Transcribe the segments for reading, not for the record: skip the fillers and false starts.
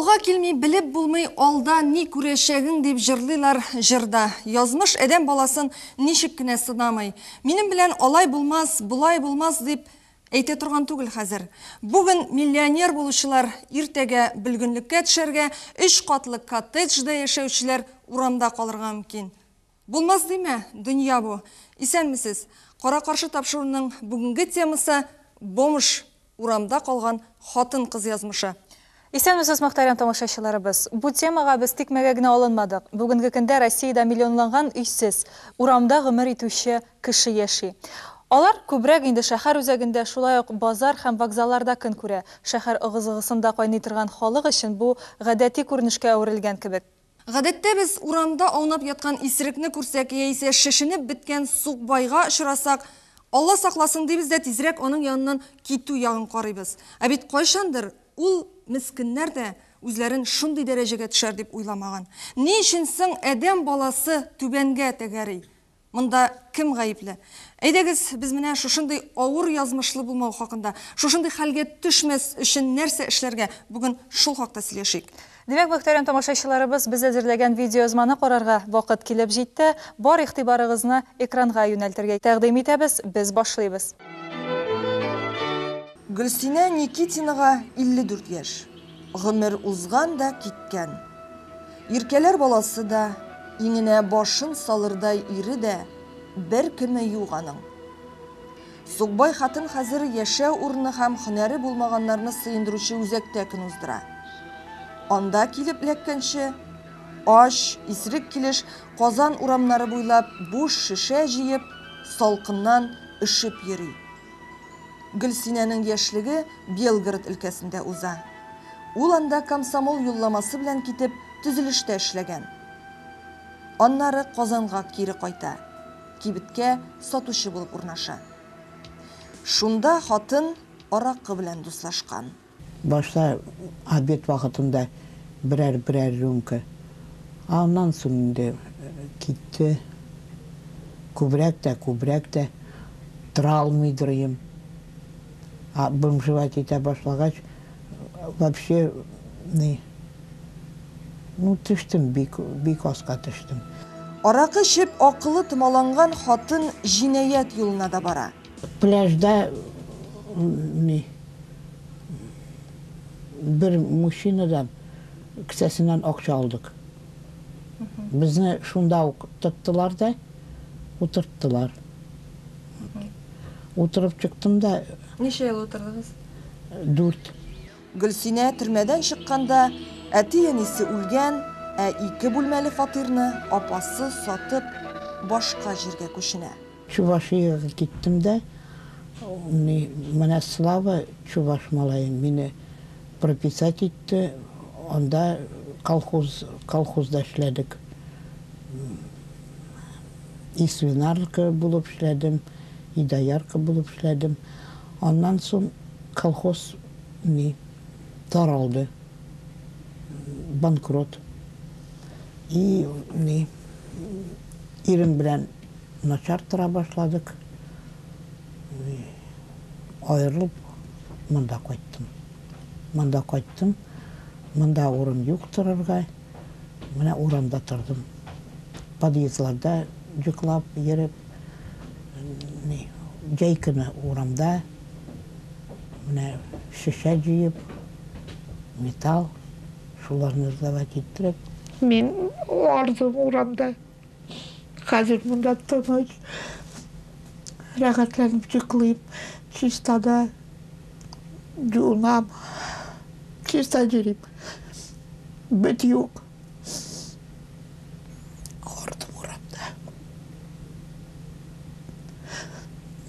Алга килми белеп булмый алда ни күрәчәгең дип җырлыйлар җырда. Язмыш адәм баласын ничек кенә сынамый. Минем белән алай булмас, болай булмас дип әйтә торган түгел хәзер. Бүген миллионер булучылар иртәгә бөлгенлеккә төшәргә, өч катлы коттеджда яшәүчеләр урамда калырга мөмкин. Булмас димә, дөнья бу. Исәнмесез. Кара-каршы тапшыруның бүгенге темасы бомж, урамда калган хатын-кыз язмышы. Исәнмесез, мөхтәрәм тамашачыларыбыз. Бу темага без тикмәгә генә алынмадык. Бүгенге көндә Россиядә миллионланган өйсез, урамда гомер итүче кеше яши. Алар күбрәк инде шәһәр үзәгендә, шулай ук базар һәм вокзалларда көн күрә. Шәһәр ыгы-зыгысында кайный торган халык өчен бу гадәти күренешкә әверелгән кебек. Гадәттә без урамда аунап яткан исерекне күрсәк яисә шешенеп беткән сукбайга очрасак, Алла сакласын дибез дә тизрәк аның яныннан китү ягын карыйбыз. Ә бит кайчандыр ул мескеннәр дә үзләрен шундый дәрәҗәгә төшәр дип уйламаган. Ни өчен соң адәм баласы түбәнгә тәгәри? Монда кем гаепле? Әйдәгез, без менә шушындый авыр язмышлы булмау хакында, шушындый хәлгә төшмәс өчен нәрсә эшләргә, бүген шул хакта сөйләшик. Димәк, мөхтәрәм тамашачыларыбыз, без әзерләгән видеоязманы карарга вакыт килеп җитте. Бар игътибарыгызны экранга юнәлтергә тәкъдим итәбез, без башлыйбыз. Гөлсинә Никитинага 54 яшь. Гомер узган да киткән. Иркәләр баласы да, иңенә башын салырдай ире дә, беркеме юк аның. Сукбай хатын хәзер яшәү урыны һәм һөнәре булмаганнарны сыендыручы үзәктә көн уздыра. Анда килеп эләккәнче, ач, исерек килеш Казан урамнары буйлап буш шешә җыеп, салкыннан өшеп йөри. Гөлсинәнең яшьлеге Белгород өлкәсендә уза. Ул анда комсомол юлламасы белән китеп, төзелештә эшләгән. Аннары Казанга кире кайта, кибеткә сатучы булып урнаша. Шунда хатын аракы белән дуслашкан. Башта обед вакытында берәр-берәр рюмка. Аннан соң инде китте. Күбрәк тә, күбрәк тә. Тора алмыйдыр идем. А бомжевать итә башлагач, вообще ни, ну, төштем, бик, бик аска төштем. Аракы эчеп, акылы томаланган хатын җинаять юлына да бара. Пляжда ни, бер мужчинадан кесәсеннән акча алдык. Безне шунда ук тоттылар да, утырттылар. Утырып чыктым да. Ничә ел утырдыгыз? Дүрт. Гөлсинә төрмәдән чыкканда, әти-әнисе үлгән, ә ике бүлмәле фатирны апасы сатып, башка җиргә күченә. Чувашиягә киттем дә, ни, менә Слава, чуваш малае, мине прописать итте, анда колхоз, колхозда эшләдек. И свинарка булып эшләдем, и доярка булып эшләдем. Аннан соң колхоз ни, таралды, банкрот. И ни, ирем белән Начар тора башладык. Аерылып монда кайттым. Монда кайттым. Монда урын юк торырга. Менә урамда тордым. Подъездларда йоклап йөреп, ни, җәй көне урамда менә шешә җыеп, металл, шуларны сдавать иттереп. Мин ардым урамда. Хәзер монда тыныч, рәхәтләнеп йоклыйм, чистада юынам, чиста йөрим. Бет юк. Ардым урамда.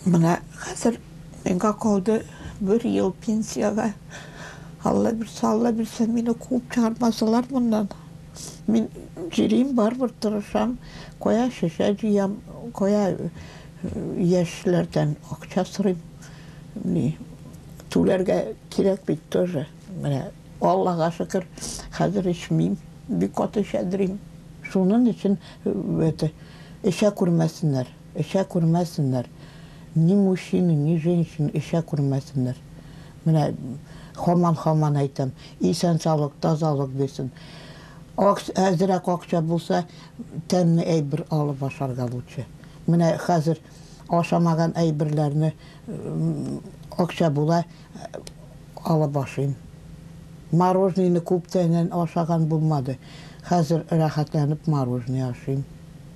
Менә хәзер миңа калды бер ел пенсиягә. Алла бирсә, Алла бирсә, мине куып чыгармасалар моннан. Мин йөрим, барыбер тырышам, кая шешә җыям, кая яшьләрдән акча сорыйм. Ни, түләргә кирәк бит тоже. Менә Аллага шөкер, хәзер эчмим, бик каты эчәдерим. Шунын өчен это, эчә күрмәсеннәр, эчә күрмәсеннәр. Ни мужчина, ни женщина эчә күрмәсеннәр. Менә Һаман-һаман әйтәм, исән-саулык, тазалык бирсен. Әзрәк акча булса, тәмле әйбер алып ашарга лучше. Менә хәзер ашамаган әйберләрне акча була, алып ашыйм. Мороженое күптәннән ашаган булмады. Хәзер рәхәтләнеп мороженое ашыйм.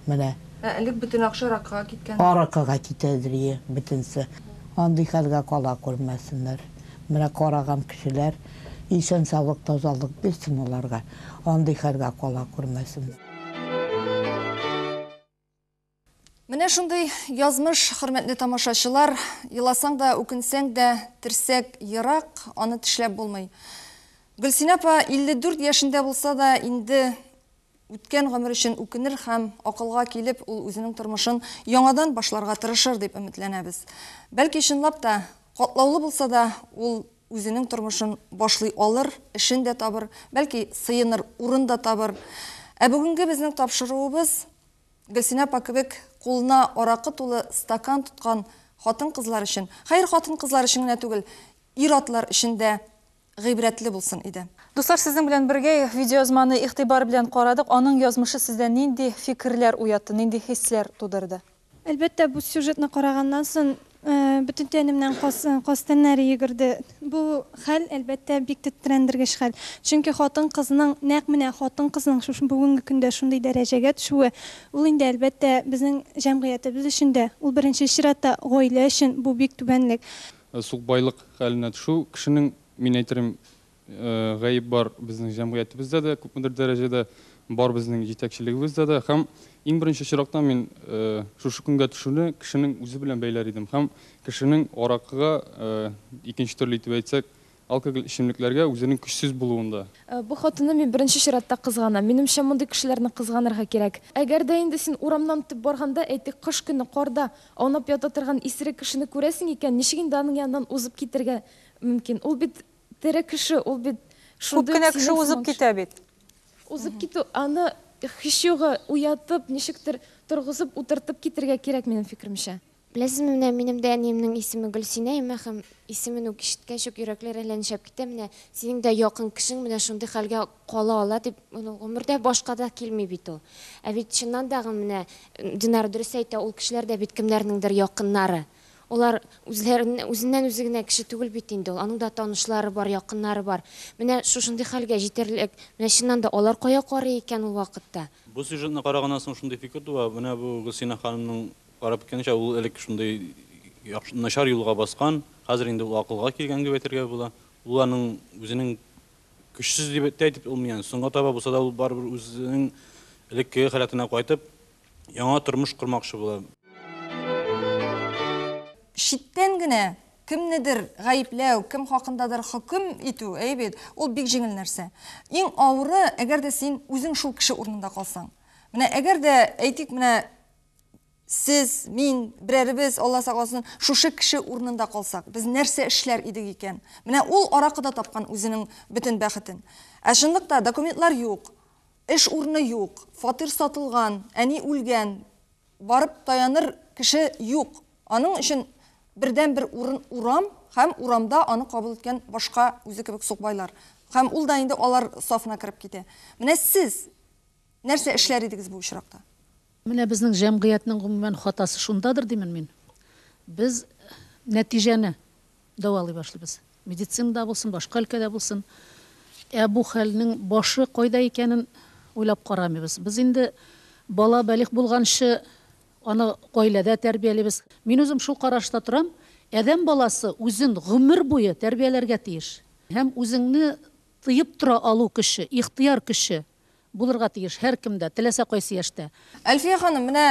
Менә. Ә элек бөтен акча аракыга киткән. Аракыга китәдер, ие, бөтенесе. Андый хәлгә кала күрмәсеннәр. Менә караган кешеләр исән-саулык, тазалык бирсен аларга. Андый хәлгә кала күрмәсен. Менә шундый язмыш, хөрмәтле тамашачылар. Еласаң да, үкенсәң дә, терсәк ерак, аны тешләп булмый. Гөлсинә апа 54 яшендә булса да, инде үткән гомер өчен үкенер һәм акылга килеп, ул үзенең тормышын яңадан башларга тырышыр дип өметләнәбез. Бәлки чынлап та, катлаулы булса да, ул үзенең тормышын башлый алыр, эшен дә табыр, бәлки сыеныр урын да табыр. Ә бүгенге безнең тапшыруыбыз Гөлсинә апа кебек кулына аракы тулы стакан тоткан хатын-кызлар өчен, хәер, хатын-кызлар өчен генә түгел, ир-атлар өчен дә гыйбрәтле булсын иде. Дуслар, сезнең белән бергә видеоязманы игътибар белән карадык. Аның язмышы сездә нинди фикерләр уятты, нинди хисләр тудырды? Әлбәттә, бу сюжетны караганнан соң, бөтен тәнемнән каз, каз тәннәре йөгерде. Бу хәл, әлбәттә, бик тетрәндергеч хәл. Чөнки хатын-кызның, нәкъ менә хатын-кызның шушы бүгенге көндә шундый дәрәҗәгә төшүе, ул инде, әлбәттә, безнең җәмгыятебез өчен дә, ул беренче чиратта гаилә өчен бу бик түбәнлек. Сукбайлык хәленә төшү кешенең, мин әйтерем, гаеп бар безнең җәмгыятебездә дә, күпмедер дәрәҗәдә бар безнең җитәкчелегебездә дә. Һәм иң беренче чиратта мин шушы көнгә төшүне кешенең үзе белән бәйләр идем. Һәм кешенең аракыга, икенче төрле итеп әйтсәк, алкоголь эчемлекләргә үзенең көчсез булуында. Бу хатынны мин беренче чиратта кызганам. Минемчә, мондый кешеләрне кызганырга кирәк. Әгәр дә инде син урамнан үтеп барганда, әйтик, кыш көне карда аунап ята торган исерек кешене күрәсең икән, ничек инде аның яныннан узып китәргә мөмкин? Ул бит тере кеше, ул бит шундый ук Күп кенә синең кеше узып сыман китә бит. Узып китү, аны һич югы уятып, ничектер торгызып, утыртып китергә кирәк, минем фикеремчә. Беләсезме, менә минем дә әниемнең исеме Гөлсинә, имә һәм исемен үк ишеткәч үк йөрәкләр әллә нишләп китә, менә синең дә якын кешең менә шундый хәлгә кала ала дип, моны гомердә башка да килми бит ул. Ә бит чыннан дагы менә Динара дөрес әйтә, ул кешеләр дә бит кемнәрнеңдер якыннары. Алар үзләрен, үзеннән-үзе генә кеше түгел бит инде ул, аның да танышлары бар, якыннары бар. Менә шушындый хәлгә җитәрлек, менә чыннан да алар кая карый икән ул вакытта? Бу сюжетны караганнан соң шундый фикер туа, менә бу Гөлсинә ханымның карап киткәнчә, ул элек шундый яхшы, начар юлга баскан, хәзер инде ул акылга килгән дип әйтергә була. Ул аның үзенең көчсез дип тә әйтеп булмый, соңга таба булса да ул барыбер үзенең элеккеге халәтенә кайтып, яңа тормыш кормакчы була. Читтән генә кемнедер гаепләү, кем хакындадыр хөкем итү, әйе бит, ул бик җиңел нәрсә. Иң авыры, әгәр дә син үзең шул кеше урынында калсаң. Менә әгәр дә, әйтик, менә сез, мин, берәребез, Алла сакласын, шушы кеше урынында калсак, без нәрсә эшләр идек икән? Менә ул аракыда тапкан үзенең бөтен бәхетен. Ә чынлыкта документлар юк, эш урыны юк, фатир сатылган, әни үлгән, барып таяныр кеше юк. Аның өчен бердәнбер урын урам һәм урамда аны кабул иткән башка үзе кебек сукбайлар. Һәм ул да инде алар сафына кереп китә. Менә сез нәрсә эшләр идегез бу очракта? Менә безнең җәмгыятьнең гомумән хатасы шундадыр димен мин. Без нәтиҗәне дәвалый башлыйбыз. Медицинада булсын, башка өлкәдә булсын. Ә бу хәлнең башы кайда икәнен уйлап карамыйбыз. Без инде бала балигъ булганчы аны гаиләдә тәрбиялибез. Мин үзем шул карашта торам, адәм баласы үзен гомер буе тәрбияләргә тиеш. Һәм үзеңне тыеп тора алу көче, ихтыяр көче булырга тиеш һәркемдә, теләсә кайсы яшьтә. Әлфия ханым, менә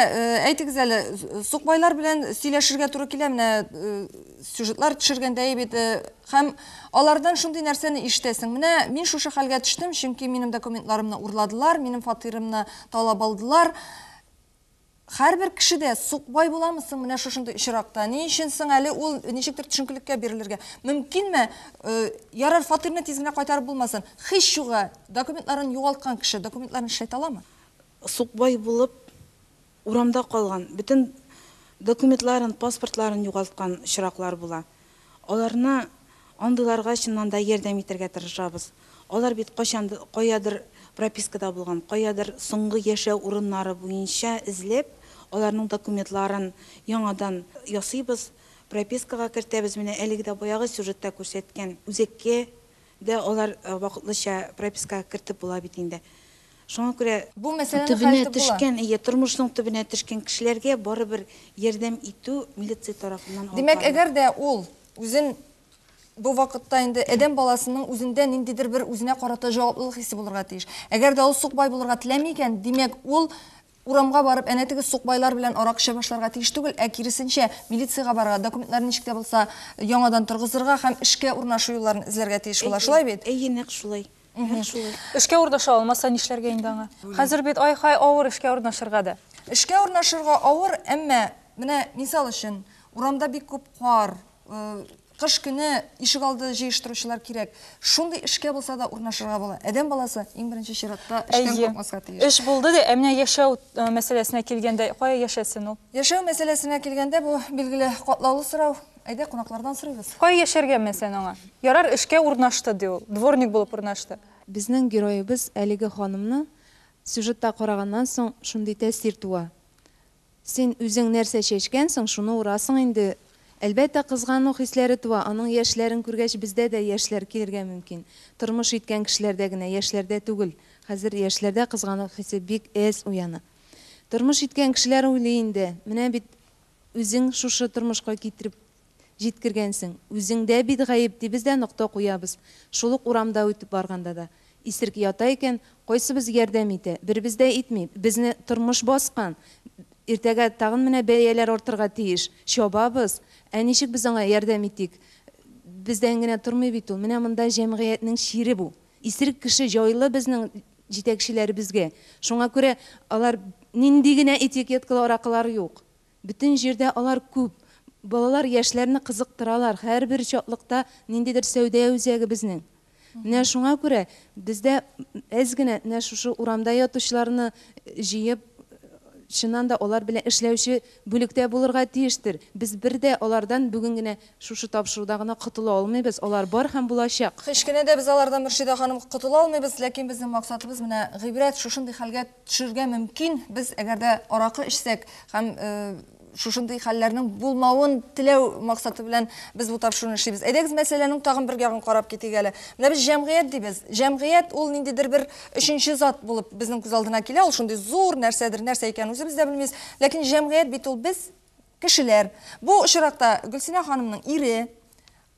әйтегез әле, сукбайлар белән сөйләшергә туры килә, менә сюжетлар төшергәндә бит, һәм алардан шундый нәрсәне ишетәсең. Менә мин шушы хәлгә төштем, чөнки минем документларымны урладылар, минем фатирымны талап алдылар. Һәрбер кеше дә сукбай буламы соң менә шушындый очракта? Ни өчен соң әле ул ничектер төшенкелеккә бирелергә? Мөмкинме, ярар, фатирны тиз генә кайтарып булмасын, һич югы документларын югалткан кеше документларын эшләтә аламы? Сукбай булып урамда калган, бөтен документларын, паспортларын югалткан очраклар була. Аларны Андыйларга чыннан да ярдәм итәргә тырышабыз. Алар бит кайчан каядыр пропискада булган, каядыр соңгы яшәү урыннары буенча эзләп, аларның документларын яңадан ясыйбыз, пропискага кертәбез. Менә әлеге дә баягы сюжетта күрсәткән үзәккә дә алар вакытлыча пропискага кертеп була бит инде. Шуңа күрә бу мәсьәләне хәл төбенә итеп була. төшкән, әйе, тормышның төбенә төшкән кешеләргә барыбер ярдәм итү милиция тарафыннан алып Димәк, барыла. әгәр дә ул үзен бу вакытта инде адәм баласының үзендә ниндидер бер үзенә карата җаваплылык хисе булырга тиеш. Әгәр дә ул сукбай булырга теләми икән, димәк, ул урамга барып, әнә теге сукбайлар белән аракы эчә башларга тиеш түгел, ә киресенчә, милициягә барырга, документларын ничек тә булса яңадан торгызырга һәм эшкә урнашу юлларын эзләргә тиеш була. Шулай бит? Әйе, нәкъ шулай. Нәкъ шулай. Эшкә урнаша алмаса нишләргә инде аңа? Хәзер бит ай-һай авыр эшкә урнашырга да. Эшкә урнашырга авыр, әмма менә мисал өчен, урамда бик күп кар, кыш көне ишегалды җыештыручылар кирәк. Шундый эшкә булса да урнашырга була. Адәм баласы иң беренче чиратта эштән курыкмаска тиеш. Эш булды ди, ә менә яшәү мәсьәләсенә килгәндә, кая яшәсен ул? Яшәү мәсьәләсенә килгәндә, бу, билгеле, катлаулы сорау. Әйдә, кунаклардан сорыйбыз. Кая яшәргә, мәсәлән, аңа? Ярар, эшкә урнашты, ди ул, дворник булып урнашты. Безнең героебыз әлеге ханымны сюжетта караганнан соң шундый тәэсир туа. Син үзең нәрсә чәчкәнсең, шуны урасың инде. Әлбәттә, кызгану хисләре туа, аның яшьләрен күргәч, бездә дә яшьләр килергә мөмкин. Тормыш иткән кешеләрдә генә, яшьләрдә түгел. Хәзер яшьләрдә кызгану хисе бик әз уяна. Тормыш иткән кешеләр уйлый инде, менә бит үзең шушы тормышка китереп җиткергәнсең, үзеңдә бит гаеп, дибез дә нокта куябыз. Шул ук урамда үтеп барганда да. Исерек ята икән, кайсыбыз ярдәм итә? Беребез дә итми. Безне тормыш баскан. Иртәгә тагын менә бәяләр артырга тиеш. Чабабыз. Ә ничек без аңа ярдәм итик? Бездән генә тормый бит ул. Менә монда җәмгыятьнең чире бу. Исерек кеше җайлы безнең җитәкчеләребезгә. Шуңа күрә алар нинди генә этикеткалы аракылар юк. Бөтен җирдә алар күп. Балалар яшьләрне кызыктыралар. Һәрбер чатлыкта ниндидер сәүдә үзәге безнең. Менә шуңа күрә бездә әз генә менә шушы урамда ятучыларны җыеп, чыннан да алар белән эшләүче бүлектә булырга тиештер. Без бер дә алардан бүген генә шушы тапшыруда гына котыла алмыйбыз. Алар бар һәм булачак. Һич кенә дә без алардан, Мөршидә ханым, котыла алмыйбыз, ләкин безнең максатыбыз менә гыйбрәт, шушындый хәлгә төшергә мөмкин без, әгәр дә аракы эчсәк һәм шушындый хәлләрнең булмавын теләү максаты белән без бу тапшыруны эшлибез. Әйдәгез, мәсьәләнең тагын бер ягын карап китик әле. Менә без җәмгыять дибез. Җәмгыять ул ниндидер бер өченче зат булып безнең күз алдына килә. Ул шундый зур нәрсәдер, нәрсә икәнен үзебез дә белмибез. Ләкин җәмгыять бит ул без, кешеләр. Бу очракта Гөлсинә ханымның ире,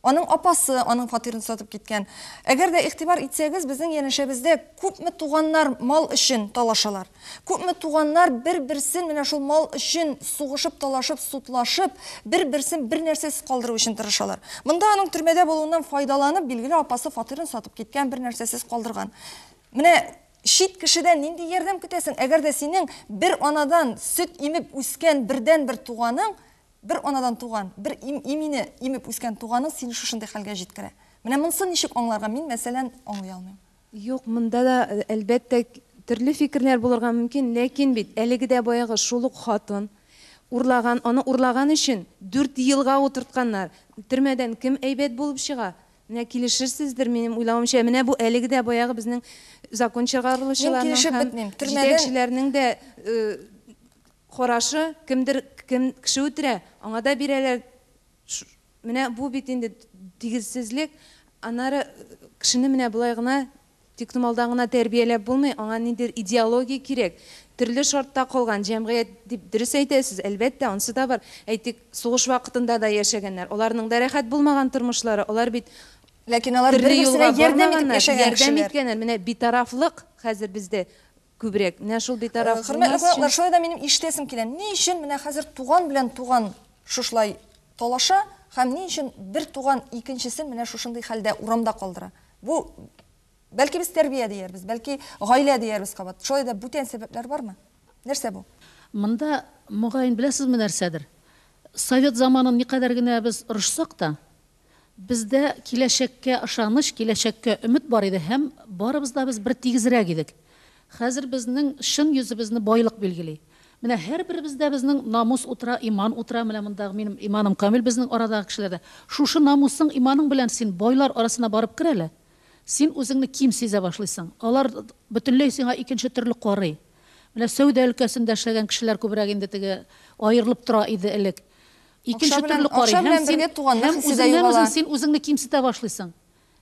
Аның апасы аның фатирын сатып киткән. Әгәр дә игътибар итсәгез, безнең янәшәбездә күпме туганнар мал өчен талашалар. Күпме туганнар бер-берсен менә шул мал өчен сугышып, талашып, судлашып, бер-берсен бер нәрсәсез калдыру өчен тырышалар. Монда аның төрмәдә булуыннан файдаланып, билгеле, апасы фатирын сатып киткән, бер нәрсәсез калдырган. Менә чит кешедән нинди ярдәм көтәсең, әгәр дә синең бер анадан сөт имеп үскән бердәнбер туганың Бер анадан туган, бер им имине имеп үскән туганың сине шушындый хәлгә җиткерә. Менә монсын ничек аңларга, мин, мәсәлән, аңлый алмыйм. Юк, монда да, әлбәттә, төрле фикерләр булырга мөмкин, ләкин бит әлеге дә баягы шул ук хатын урлаган, аны урлаган өчен дүрт елга утыртканнар. Төрмәдән кем әйбәт булып чыга? Менә килешерсездер, минем уйлавымча, менә бу әлеге дә баягы безнең закон Мин чыгарылучыларның килешеп һәм бетмим. Төрмәдән җитәкчеләрнең дә Карашы, кемдер кем кеше үтерә, аңа да бирәләр. Менә бу бит инде тигезсезлек. Аннары кешене менә болай гына тиктомалдан гына тәрбияләп булмый, аңа ниндидер идеология кирәк. Төрле шартта калган җәмгыять дип дөрес әйтәсез, әлбәттә, анысы да бар. Әйтик, сугыш вакытында да яшәгәннәр, аларның да рәхәт булмаган тормышлары, алар бит Ләкин алар төрле бер-берсенә юлга ярдәм итеп бармаганнар, яшәгән ярдәм кешеләр. иткәннәр. Менә битарафлык хәзер бездә Күбрәк. Менә шул битараф Хөрмәтле булмас өчен. кунаклар, шулай да минем ишетәсем килә, ни өчен менә хәзер туган белән туган шушылай талаша һәм ни өчен бер туган икенчесен менә шушындый хәлдә урамда калдыра? Бу, бәлки без тәрбия диярбез, бәлки гаилә диярбез кабат. Шулай да бүтән сәбәпләр бармы? Нәрсә бу? Монда, мөгаен, беләсезме нәрсәдер? Совет заманын никадәр генә без орышсак та, Бездә киләчәккә ышаныч, киләчәккә өмет бар иде һәм барыбыз да без бер тигезрәк идек. Хәзер безнең чын йөзебезне байлык билгели. Менә һәрберебездә безнең намус утыра, иман утыра, менә мондагы минем иманым камил безнең арадагы кешеләрдә. Шушы намусың, иманың белән син байлар арасына барып кер әле. Син үзеңне ким сизә башлыйсың. Алар бөтенләй сиңа икенче төрле карый. Менә сәүдә өлкәсендә эшләгән кешеләр күбрәк инде теге аерылып тора иде элек. Икенче төрле карый. Һәм син һәм үзеңнән-үзең син үзеңне кимсетә башлыйсың.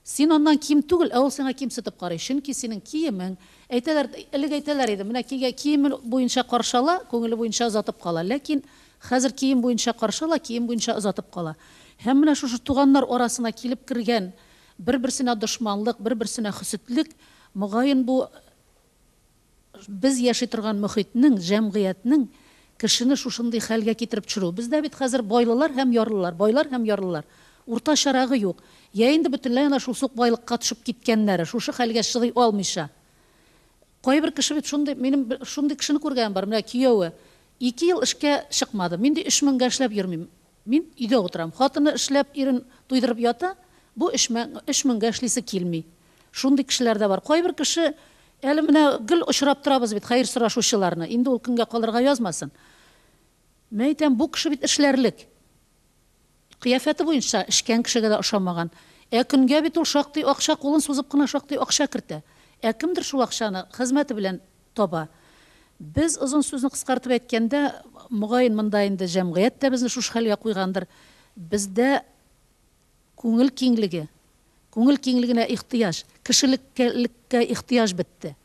Син аннан ким түгел, ә ул сиңа кимсетеп карый. Чөнки синең киемең, әйтәләр, элек әйтәләр иде, менә кигә киеме буенча каршы ала, күңеле буенча озатып кала. Ләкин хәзер кием буенча каршы ала, кием буенча озатып кала. Һәм менә шушы туганнар арасына килеп кергән бер-берсенә дошманлык, бер-берсенә хөсетлек, мөгаен бу Без яши торган мохитнең, җәмгыятьнең кешене шушындый хәлгә китереп төшерүе. Бездә бит хәзер байлылар һәм ярлылар, байлар һәм ярлылар. Уртачарагы юк. Йә инде бөтенләй әнә шул сукбайлыкка төшеп киткәннәре, шушы хәлгә чыдый алмыйча. Кайбер кеше бит шундый, минем шундый кешене күргәнем бар, менә кияве ике ел эшкә чыкмады. Мин ди өч меңгә эшләп йөрмим. Мин өйдә утырам. Хатыны эшләп, ирен туйдырып ята, бу өч меңгә эшлисе килми. Шундый кешеләр дә бар. Кайбер кеше, әле менә гел очрап торабыз бит хәер сорашучыларны, инде ул көнгә калырга язмасын. Мин әйтәм, бу кеше бит эшләрлек. Кыяфәте буенча эчкән кешегә дә ошамаган. Ә көнгә бит ул шактый акча, кулын сузып кына шактый акча кертә. Ә кемдер шул акчаны хезмәте белән таба. Без, озын сүзне кыскартып әйткәндә, мөгаен, монда инде җәмгыять тә безне шушы хәлгә куйгандыр, бездә күңел киңлеге, күңел киңлегенә ихтыяҗ, кешелеккәлеккә ихтыяҗ бетте.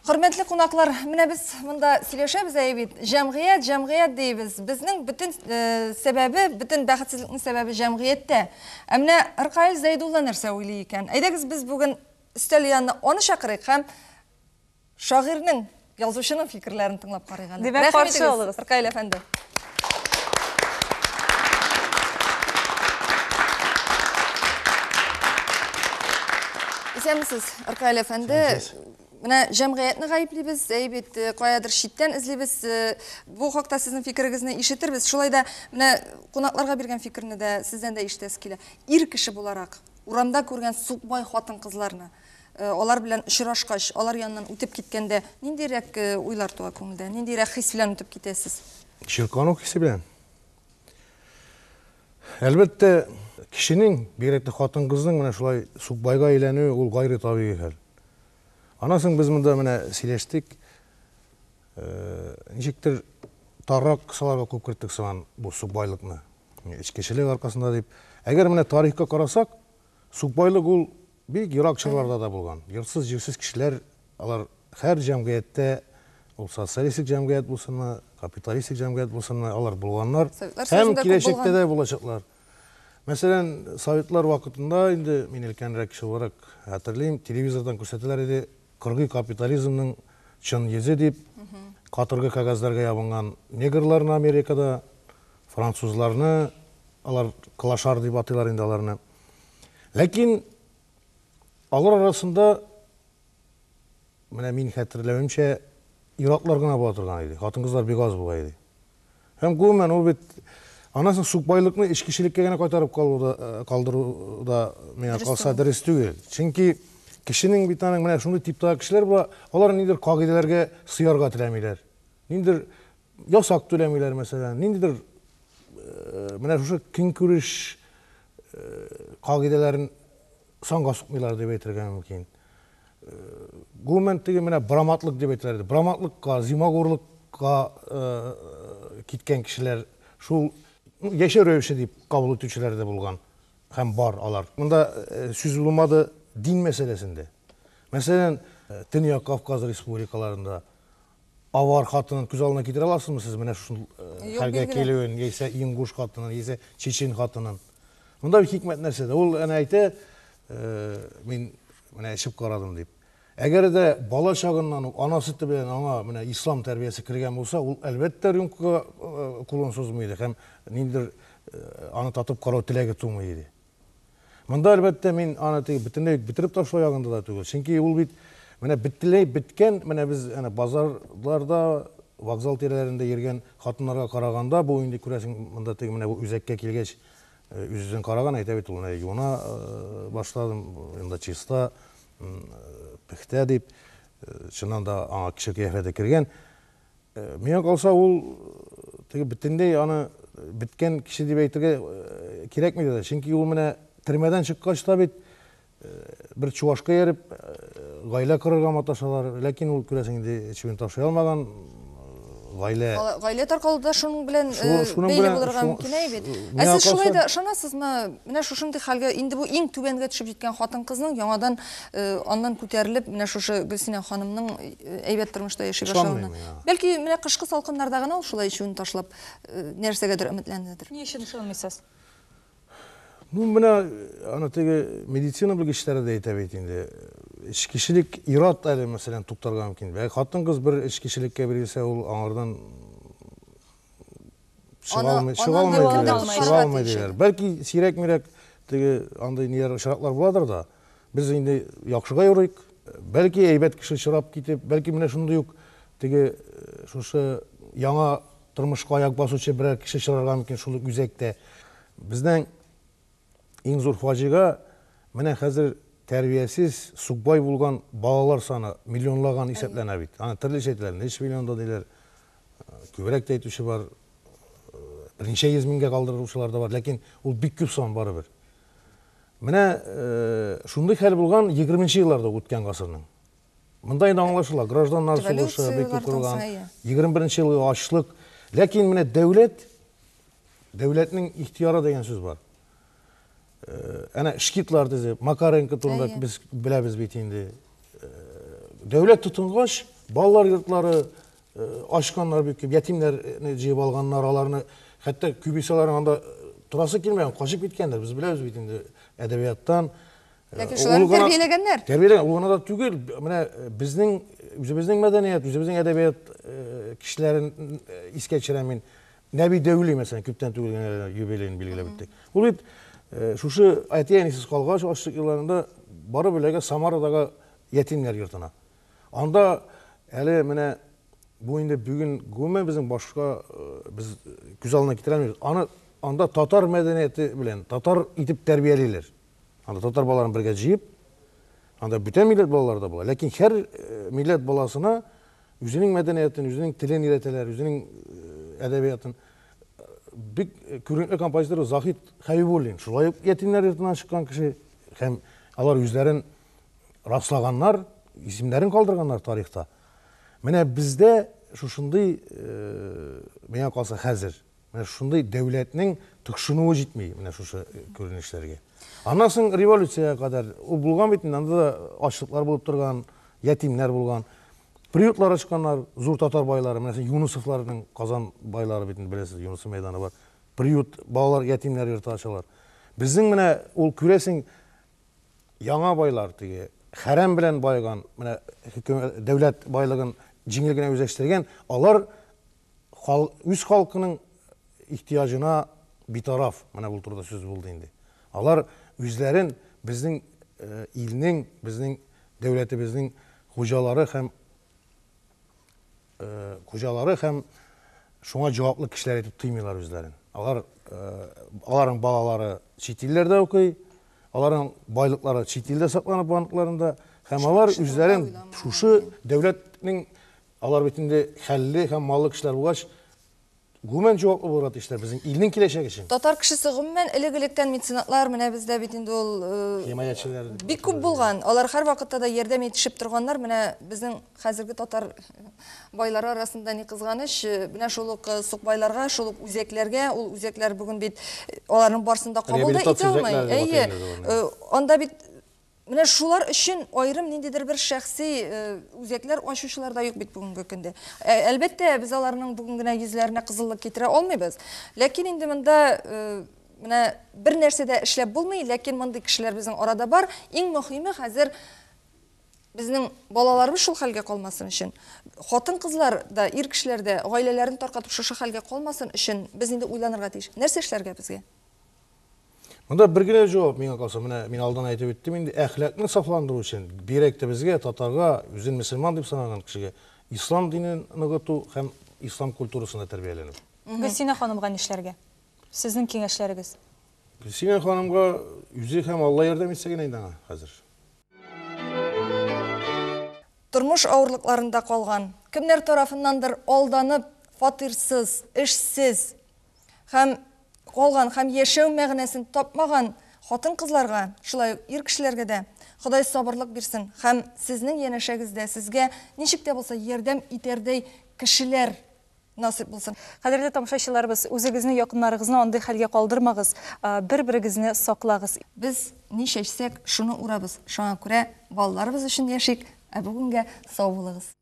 Хөрмәтле кунаклар, менә без монда сөйләшәбез әйе бит. Җәмгыять, җәмгыять диебез. Безнең бөтен э, сәбәбе, бөтен бәхетсезлекнең сәбәбе җәмгыятьтә. Ә менә Ркаил Зәйдулла нәрсә уйлый икән? Әйдәгез без бүген Өстәл янына аны чакырыйк һәм шагыйрьнең, язучының фикерләрен тыңлап карыйк әле. Димәк, каршы алыгыз. Ркаил әфәнде. Исәнмесез, Ркаил әфәнде. Менә җәмгыятьне гаеплибез, әй бит, э, каядыр читтән эзлибез. Э, бу хакта сезнең фикерегезне ишетербез. Шулай да менә кунакларга биргән фикерне дә сездән дә ишетәсе килә. Ир кеше буларак, Урамда күргән сукбай хатын-кызларны, алар белән очрашкач, алар яныннан үтеп киткәндә ниндирәк уйлар туа күңелдә? Ниндирәк хис белән үтеп китәсез? Чиркану хисе белән. Әлбәттә, кешенең, бигрәк тә хатын-кызның менә шулай сукбайга әйләнүе ул гайре табигый хәл. Аннан соң без монда менә сөйләштек, ничектер таррак кысаларга куып керттек сыман бу сукбайлыкны. Эчкечелек аркасында дип. Әгәр менә тарихка карасак, сукбайлык ул бик ерак чорларда да булган. Йортсыз, җирсез кешеләр, алар һәр җәмгыятьтә, ул социалистик җәмгыять булсынмы, капиталистик җәмгыять булсынмы, алар булганнар. Һәм киләчәктә дә булачаклар. Мәсәлән, советлар вакытында инде мин өлкәнрәк кеше буларак хәтерлим, телевизордан күрсәтәләр иде, кыргый капитализмның чын йөзе дип, катыргы кәгазьләргә ябынган негрларны Америкада, Французларны, алар клашар дип атыйлар инде аларны. Ләкин алар арасында менә мин хәтерләвемчә ир-атлар гына була торган иде. Хатын-кызлар бик аз була иде. Һәм гомумән ул бит аннан соң сукбайлыкны эчкечелеккә генә кайтарып калу да, э, калдыру да миңа калса дөрес түгел. Чөнки кешенең бит аның менә шундый типтагы кешеләр була, алар ниндидер кагыйдәләргә сыярга теләмиләр. Ниндидер Ясак түләмиләр, мәсәлән, ниндидер менә шушы көнкүреш кагыйдәләрен санга сукмыйлар дип әйтергә мөмкин. Гомумән, теге менә браматлык дип әйтәләр иде. Браматлыкка, зимагурлыкка киткән кешеләр шул яшәү рәвеше дип кабул итүчеләр дә булган һәм бар алар. Монда сүз булмады дин мәсьәләсендә. Мәсәлән, Төньяк Кавказ республикаларында Авар хатынын күз алдына китерә аласызмы сез менә шул хәлгә килүен, яисә ингуш хатынын, яисә чечен хатынын? Монда бит хикмәт нәрсәдә? Ул әнә әйтә, мин менә эчеп карадым дип. Әгәр дә бала чагыннан ук ана сөте белән аңа менә ислам тәрбиясе кергән булса, ул әлбәттә рюмкага кулын сузмый иде һәм ниндидер аны татып карау теләге тумый иде. Монда, әлбәттә, мин аны теге бөтенләй үк бетереп ташлау ягында да түгел. Чөнки ул бит менә бөтенләй беткән, менә без әнә базарларда, вокзал тирәләрендә йөргән хатыннарга караганда, бу инде күрәсең, монда теге менә бу үзәккә килгәч, үз-үзен караган, әйтә бит ул, менә юына башладым, монда чиста, пөхтә дип. Чыннан да аңа кеше кыяфәте кергән. Миңа калса, ул теге бөтенләй аны беткән кеше дип әйтергә кирәкми дә. Чөнки ул менә төрмәдән чыккач та бит бер чувашка ияреп гаилә корырга маташалар. Ләкин ул, күрәсең, инде эчүен ташлый алмаган. Гаилә Гаилә таркалу да шуның белән бәйле булырга мөмкин, әй бит. Ә сез шулай да ышанасызмы, менә шушындый хәлгә, инде бу иң түбәнгә төшеп җиткән хатын-кызның яңадан аннан күтәрелеп, менә шушы Гөлсинә ханымның әйбәт тормышта яши башлавына? Бәлки, менә кышкы салкыннарда гына ул шулай эчүен ташлап, нәрсәгәдер өметләнәдер? Ни өчен ышанмыйсыз? Ну, менә аны теге медицина белгечләре дә әйтә бит инде. Эчкечелек ир-ат әле, мәсәлән, туктарга мөмкин. Бәлки хатын-кыз бер эчкечелеккә бирелсә, ул аңардан чыга алмый, чыга алмый диләр, чыга алмый диләр. Бәлки сирәк-мирәк теге андый ниләр очраклар буладыр да. Без инде яхшыга юрыйк. Бәлки әйбәт кеше очрап китеп, бәлки менә шундый ук теге шушы яңа тормышка аяк басучы берәр кеше очрарга мөмкин шул ук үзәктә. Безнең иң зур фаҗига менә хәзер тәрбиясез, сукбай булган балалар саны миллионлаган исәпләнә бит. Аны төрлечә әйтәләр, ничә миллион да диләр, күбрәк тә әйтүче бар, берничә йөз меңгә калдыручылар да бар, ләкин ул бик күп сан барыбер. Менә шундый хәл булган 20 елларда үткән гасырның. Монда инде аңлашыла, гражданнар сугышы бик күп корылган, 21 елгы ачлык. Ләкин менә дәүләт, дәүләтнең ихтыяры дигән сүз бар. Әнә шкитлар төзеп, Макаренко турында без беләбез бит инде. Дәүләт тотынгач, балалар йортлары ачканнар бик күп, ятимнәрне җыеп алганнар, аларны хәтта күбесе аларның анда торасы килмәгән, качып киткәннәр. Без беләбез бит инде әдәбияттан. Ләкин шуларны тәрбияләгәннәр. Тәрбияләгән, ул гына да түгел, менә безнең үзебезнең мәдәният, үзебезнең әдәбият кешеләрен искә төшерәм мин. Нәби Дәүли, мәсәлән, күптән түгел генә юбилеен билгеләп үттек. Ул бит шушы әти-әнисез калгач, ачлык елларында барып эләгә Самарадагы ятимнәр йортына. Анда әле менә бу инде бүген гомумән безнең башка без күз алдына китерә алмыйбыз. Аны анда татар мәдәнияте белән, татар итеп тәрбиялиләр. Анда татар балаларын бергә җыеп, анда бүтән милләт балалары да була. Ләкин һәр милләт баласына үзенең мәдәниятен, үзенең телен өйрәтәләр, үзенең әдәбиятын. Бик күренекле композитор Заһид Хәбибуллин, шулай ук ятимнәр йортыннан чыккан кеше һәм алар үзләрен раслаганнар, исемнәрен калдырганнар тарихта. Менә бездә шушындый, миңа калса хәзер, менә шушындый дәүләтнең тыкшынуы җитми менә шушы күренешләргә. Аннан соң революциягә кадәр ул булган бит инде, анда да ачлыклар булып торган, ятимнәр булган. Приютлар ачканнар, зур татар байлары, менә Юнусовларның Казан байлары бит инде беләсез, Юнусов мәйданы бар. Приют, балалар ятимнәр йорты ачалар. Безнең менә ул күрәсең, яңа байлар теге хәрәм белән баеган, менә хөкүмәт, дәүләт байлыгын җиңел генә үзләштергән, алар хал, үз халкының ихтыяҗына битараф. Менә бу турыда сүз булды инде. Алар үзләрен безнең илнең, безнең дәүләтебезнең хуҗалары һәм хуҗалары һәм шуңа җаваплы кешеләр итеп тоймыйлар үзләрен. Алар аларның балалары чит илләрдә укый, аларның байлыклары чит илдә саклана банкларында һәм алар үзләрен шушы дәүләтнең алар бит инде хәлле һәм маллы кешеләр булгач, гомумән җаваплы булырга тиешләр безнең илнең киләчәге өчен. Татар кешесе гомумән элек-электән меценатлар, менә бездә бит инде ул химаячеләр бик күп булган. Алар һәрвакытта да ярдәм итешеп торганнар. Менә безнең хәзерге татар байлары арасында ни кызганыч, менә шул ук сукбайларга, шул ук үзәкләргә, ул үзәкләр бүген бит аларның барысын да кабул да итә алмый. Әйе, анда бит менә шулар өчен аерым ниндидер бер шәхси үзәкләр ачучылар да юк бит бүгенге көндә. Әлбәттә, без аларның бүген генә йөзләренә кызыллык китерә алмыйбыз. Ләкин инде монда менә бер нәрсә дә эшләп булмый, ләкин мондый кешеләр безнең арада бар. Иң мөһиме хәзер безнең балаларыбыз шул хәлгә калмасын өчен, хатын-кызлар да, ир кешеләр дә гаиләләрен таркатып шушы хәлгә калмасын өчен без инде уйланырга тиеш. Нәрсә эшләргә безгә? Монда бер генә җавап миңа калса, менә мин алдан әйтеп үттем инде, әхлакны сафландыру өчен, бигрәк тә безгә, татарга, үзен мөселман дип санаган кешегә, ислам динен ныгыту һәм ислам культурасында тәрбияләнү. Гөлсинә ханымга нишләргә? Сезнең киңәшләрегез? Гөлсинә ханымга үзе һәм Алла ярдәм итсә генә инде аңа хәзер. тормыш авырлыкларында калган, кемнәр тарафыннандыр алданып, фатирсыз, эшсез һәм калган һәм яшәү мәгънәсен тапмаган хатын-кызларга, шулай ук ир кешеләргә дә Ходай сабырлык бирсен һәм сезнең янәшәгездә сезгә ничек тә булса ярдәм итәрдәй кешеләр насыйп булсын. Кадерле тамашачыларыбыз, үзегезне, якыннарыгызны андый хәлгә калдырмагыз, бер-берегезне саклагыз. Без ни чәчсәк, шуны урабыз. Шуңа күрә балаларыбыз өчен яшик, ә бүгенгә сау булыгыз.